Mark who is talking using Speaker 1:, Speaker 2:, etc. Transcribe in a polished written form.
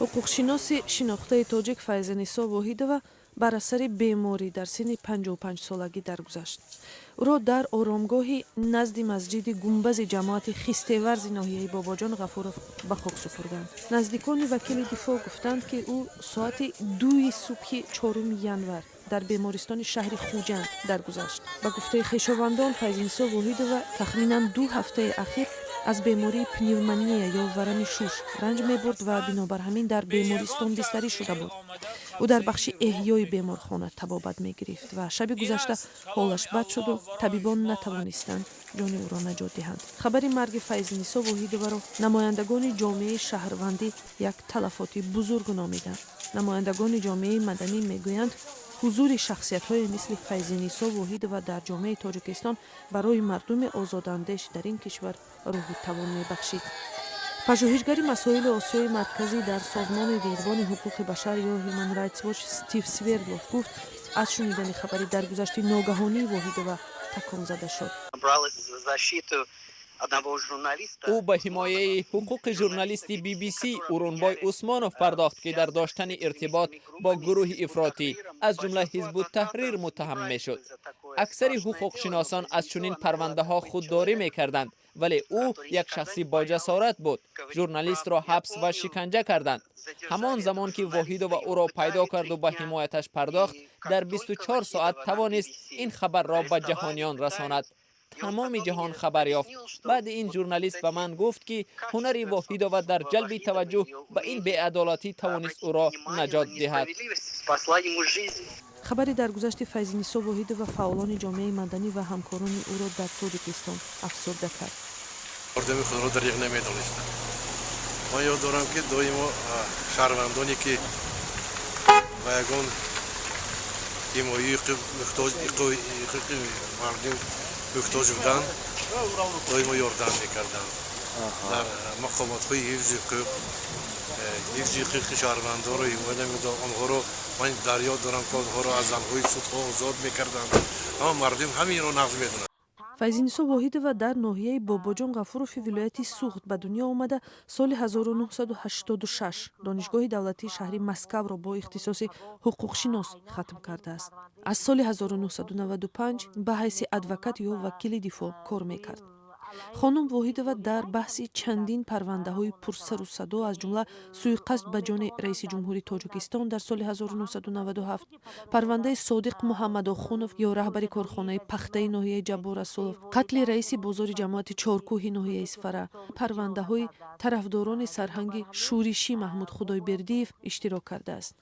Speaker 1: Ҳуқуқшиноси шинохтаи тоҷик Файзинисо Воҳидова бар асари беморӣ дар синни 55-солагӣ даргузашт. Ӯро дар оромгоҳи назди масҷиди Гумбази ҷамоати Хистеварзи ноҳияи Бобоҷон Ғафуров ба хок супурданд. Наздикони вакили дифоъ гуфтанд, ки ӯ соати 2-и субҳи 4 январ дар бемористони шаҳри Хуҷанд даргузашт. Ба гуфтаи хешовандон, Файзинисо Воҳидова тахминан 2 ҳафтаи ахир аз бемории пневмония ё варами шуш ранҷ мебурд ва бинобар ҳамин дар бемористон бистарӣ шуда буд. Ӯ дар бахши эҳёи беморхона табобат мегирифт ва шаби гузашта ҳолаш бад шуду табибон натавонистанд ҷони ӯро наҷот диҳанд. Хабари марги Файзинисо Воҳидоваро намояндагони ҷомеаи шаҳрвандӣ як талафоти бузург номиданд. Намояндагони ҷомеаи маданӣ мегӯянд, ҳузури шахсиятҳое мисли Файзинисо Воҳидова дар ҷомеаи Тоҷикистон барои мардуми озодандеш дар ин кишвар рӯҳу тавон мебахшид. Пажӯҳишгари масоили Осиёи Марказӣ дар созмони Дидбони ҳуқуқи башар ё Human Rights Watch Стив Свердлов гуфт, аз шунидани хабари даргузашти ногаҳонии Воҳидова такон зада шуд.
Speaker 2: Ӯ ба ҳимояи ҳуқуқи журналисти BBC Урунбой Усмонов пардохт, ки дар доштани иртибот бо гурӯҳи ифротӣ, аз ҷумла Ҳизбуттаҳрир, муттаҳам мешуд. Аксари ҳуқуқшиносон аз чунин парвандаҳо худдорӣ мекарданд, вале ӯ як шахси боҷасорат буд. Журналистро ҳабс ва шиканҷа карданд. Ҳамон замон ки Воҳидова ӯро пайдо карду ба ҳимояташ пардохт, дар 24 соат тавонист ин хабарро ба ҷаҳониён расонад. Тамоми ҷаҳон хабар ёфт. Баъди ин журналист ба ман гуфт, ки ҳунари Воҳидова дар ҷалби таваҷҷӯҳ ба ин беадолатӣ тавонист ӯро наҷот диҳад.
Speaker 1: Хабари даргузашти Файзинисо Воҳидова фаъолони ҷомеаи маданӣ ва ҳамкорони ӯро дар Тоҷикистон афсурда кард.
Speaker 3: Ёрдами худро дариғ намедонистам. Ман ёд дорам, ки доимо шаҳрвандоне, ки ба ягон ҳимояи ҳуқуқи мардум муҳтоҷ буданд, доимо ёрдам мекарданд. Дар мақомотҳои ҳифзи ҳуқуқ, ҳифзи ҳуқуқи шаҳрвандонро ҳимоя намедод. Онҳоро ман дар ёд дорам, ки онҳоро аз залҳои судҳо озод мекарданд, аммо мардум ҳаминро нағз медонанд.
Speaker 1: Файзинисо Воҳидова дар ноҳияи Бобоҷон Ғафурови вилояти Суғд ба дунё омада, соли 1986 Донишгоҳи давлатии шаҳри Москавро бо ихтисоси ҳуқуқшинос хатм кардааст. Аз соли 1995 ба ҳайси адвокат ё вакили дифоъ кор мекард. Хонум Воҳидова дар баҳси чандин парвандаҳои пурсару садо, аз ҷумла суиқасд ба ҷони раиси ҷумҳури Тоҷикистон дар соли 1997, парвандаи Содиқ Муҳаммадохунов ё раҳбари корхонаи пахтаи ноҳияи Ҷаббор Расулов, қатли раиси бозори ҷамоати Чоркӯҳи ноҳияи Исфара, парвандаҳои тарафдорони сарҳанги шӯришӣ Маҳмуд Худойбердиев иштирок кардааст.